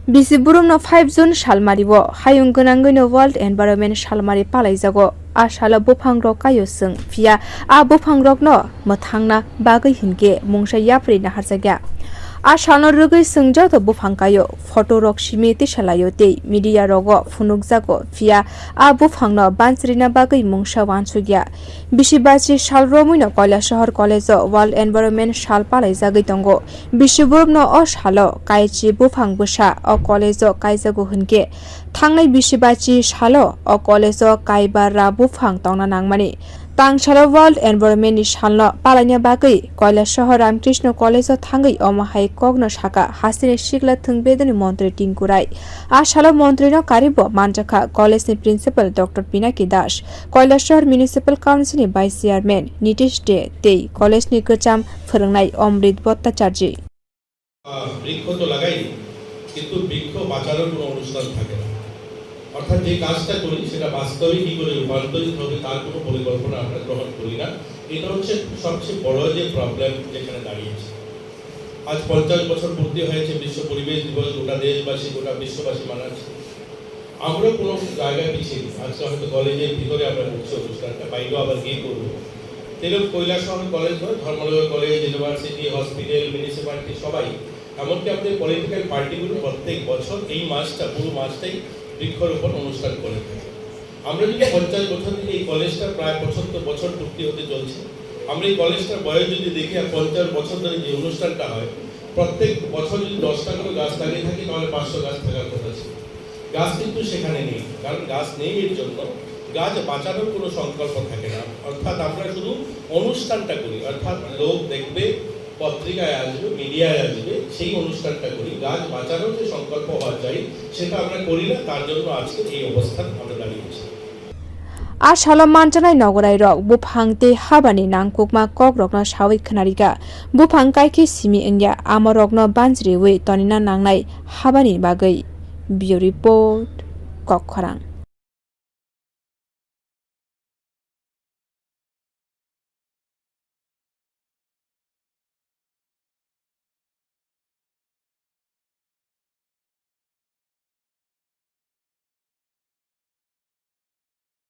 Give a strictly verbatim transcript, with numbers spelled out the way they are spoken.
Bisi burumno five June salmario hayung gwnangwino World Environment salmari palaijago. A salo buphangrok kaio chwng, phiya a buphangrokno mwthangna bagwi hinkhe mungsa yapri naharjakya. A salno rwgwi chwng joto buphang kaio, photo rok simi tisalaio tei media rogo phunukjago, phiya a buphangno bansrina bagwi mungsa wansukya. Bisi bachi sal romwino Koilasohor College o World Environment sal palaijagwi tongo. Bisi burumno o salo kaichi buphang bwsa o college o kaijago hinkhe, thangnai bisi bachi salo o college o kaiba ra buphang tongna nangmani. Tang salo World Environment ni salno palaina bagwi Koilasohor Ramkrishna College o thangwi omo hai kokno saka hasteni sikla thwng bedani montri Tinku Rai. A salo montrino karibo manjakha college ni principal Doctor Pinaki Das, Koilasohor Municipal Council ni Vice Chairman Nitish De tei college ni kwcham phwrwngnai Omrit Bhattacharjee. আহ, বৃক্ষ তো লাগাই, কিন্তু বৃক্ষ বাঁচানোর কোনো অনুষ্ঠান থাকে না। অর্থাৎ যে কাজটা করি সেটা বাস্তবে কী করে রূপান্তরিত হবে তার কোনো পরিকল্পনা আমরা গ্রহণ করি না। এটা হচ্ছে সবচেয়ে বড় যে প্রবলেম যেখানে দাঁড়িয়েছে। আজ পঞ্চাশ বছর পূর্তি হয়েছে বিশ্ব পরিবেশ দিবস, গোটা দেশবাসী, গোটা বিশ্ববাসী মানাচ্ছে। আমরা কোনো জায়গায় পিছিয়ে নেই। আজকে হয়তো কলেজের ভিতরে আমরা করছি অনুষ্ঠানটা, বাইরেও আবার গিয়ে করবো। তেলেও কৈলাসহর কলেজ নয়, Dharmanagar college, university, hospital, municipality সবাই, এমনকি আমাদের পলিটিক্যাল পার্টিগুলো প্রত্যেক বছর এই মাসটা, পুরো মাসটাই বৃক্ষরোপণ অনুষ্ঠান করে থাকে। আমরা যদি পঞ্চাশ বছর থেকে এই কলেজটা প্রায় পঁচাত্তর বছর পূর্তি হতে চলছে, আমরা এই কলেজটার বয়স যদি দেখি আর পঞ্চাশ বছর ধরে যে অনুষ্ঠানটা হয়, প্রত্যেক বছর যদি দশটা করে গাছ লাগিয়ে থাকি তাহলে পাঁচশো গাছ থাকার কথা ছিল। গাছ কিন্তু সেখানে নেই, কারণ গাছ নেই এর জন্য গাছ বাঁচানোর কোনো সংকল্প থাকে না। অর্থাৎ আমরা শুধু অনুষ্ঠানটা করি, অর্থাৎ লোক দেখবে, পত্রিকায় আসবে, মিডিয়ায় আসবে, সেই অনুষ্ঠানটা করি। গাছ বাঁচানোর যে সংকল্প হওয়া চাই, সেটা আমরা করি না, তার জন্য আজকে এই অবস্থান আমরা দাঁড়িয়েছি। A salo manjanai nogorai rok buphang tei habani nangkukma kok rokno sawi khwnarikha. Buphang kaikhe simi wngya, amo rokno banjriwi tonina nangnai habani bagwi. Bureau Report, Kokkhorang.